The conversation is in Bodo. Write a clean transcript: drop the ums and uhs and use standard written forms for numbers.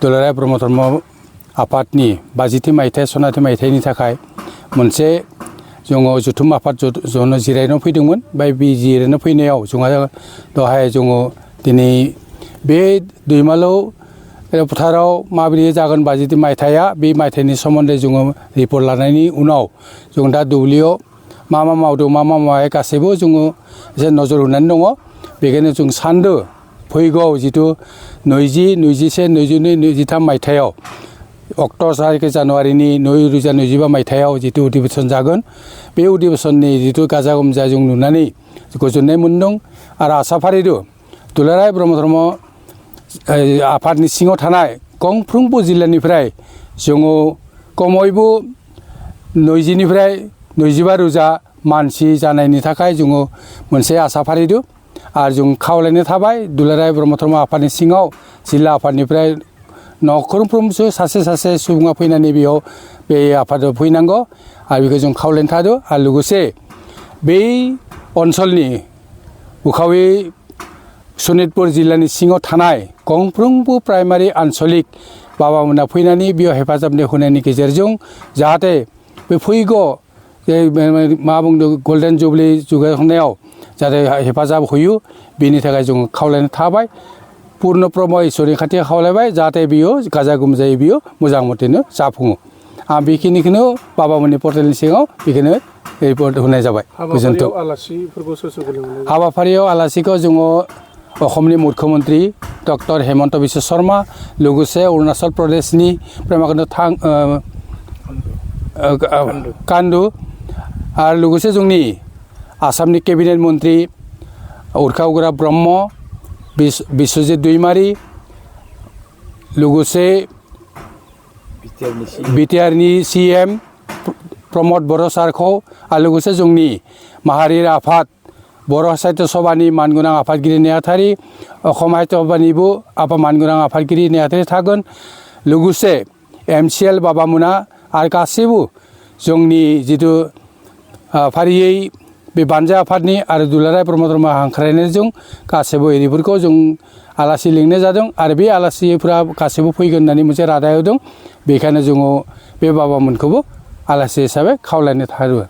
दुलाराय ब्रह्म धर्म आफादनि 52 मायथाइ सनाथि मायथाइनि थाखाय मोनसे जोङो जथुम आफाद जनो जिरायनो फैदोंमोन। बे जिरायनो फैनायाव जोंहा दहाय जोङो दिनै बे दैमालु फोथाराव माबोरै जागोन 52 मायथाइया बे मायथाइनि सोमोन्दै जोङो रिपर्ट लानायनि उनाव जों दा दुब्लियाव मा मावदों मा मावाखै गासैबो जोङो एसे नोजोर होनानै दङ। बेखायनो जों सानदों फैगौ जिथु 20, 21, 22, 23 मायथाइयाव अक्ट'बर जानुवारिनि 2025 मायथाइयाव जिथु अधिवेशन जागोन बे अधिवेशननि जिथु गाजा गोमजा जों नुनानै गोजोननाय मोनदों आरो आसा फारिदों दुलाराय ब्रह्म धर्म आफादनि सिङाव थानाय गंफ्रोमबो जिल्लानिफ्राय जोङो खमैबो 20 निफ्राय 25 रोजा मानसि जानायनि थाखाय जोङो मोनसे आसा फारिदों आरो जों खावलायनो थाबाय दुलाराय ब्रह्म धर्म आफादनि सिङाव जिल्ला आफादनिफ्राय नखरफ्रोमबो सासे सुबुङा फैनानै बेयाव बे आफादाव फैनांगौ आरो बेखौ जों खावलायनो थादों। आरो लोगोसे बै ओनसोलनि उखावि सनितपुर जिल्लानि सिङाव थानाय गंफ्रोमबो प्राइमारि आनसलिक बाबामोना फैनानै बेयाव हेफाजाब होनायनि गेजेरजों जाहाथे बे फैगौ मा बुंदों गल्डेन जुबलि जौगाखांनायाव जाहाथे हेफाजाब होयो बेनि थाखाय जों खावलायनो थाबाय। पूर्ण ब्रह्म इसोरनि खाथियाव खावलायबाय जाहाथे बियो गाजा गोमजायै बियो मोजां मथेनो जाफुङो। आं बेखिनिखौनो बाबामोननि पर्टेलनि सिङाव बेखौनो रिपर्ट होनाय जाबाय। गोजोन्थों। हाबाफारियाव आलासिखौ जोङो असमनि मुख्यमन्त्री डक्टर हेमन्त बिश्व शर्मा लोगोसे अरुणाचल प्रदेशनि प्रेमाकान्त कान्दु आरो लोगोसे जोंनि आसामनि केबिनेट मन्त्रि उर्खा उग्रा ब्रह्म बिश्वजित दैमारी लोगोसे बिटिआरनि CM प्रमद बर' सारखौ आरो लोगोसे जोंनि माहारियारि आफाद बर' साहित्य सभानि मानगोनां आफादगिरि नेहाथारि असम साहित्य सभानिबो मानगोनां आफादगिरि नेहाथारि थागोन लोगोसे MCL बाबामोना आरो गासैबो जोंनि जिथु फारियै बे बानजा आफादनि आरो दुलाराय ब्रह्म धर्म हांख्रायनायजों गासैबो एरिफोरखौ जों आलासि लिंनाय जादों आरो बे आलासिफोरा गासैबो फैगोन होननानै मोनसे रादाय होदों। बेखायनो जोङो बे बाबामोनखौबो आलासि हिसाबै खावलायनो थादों।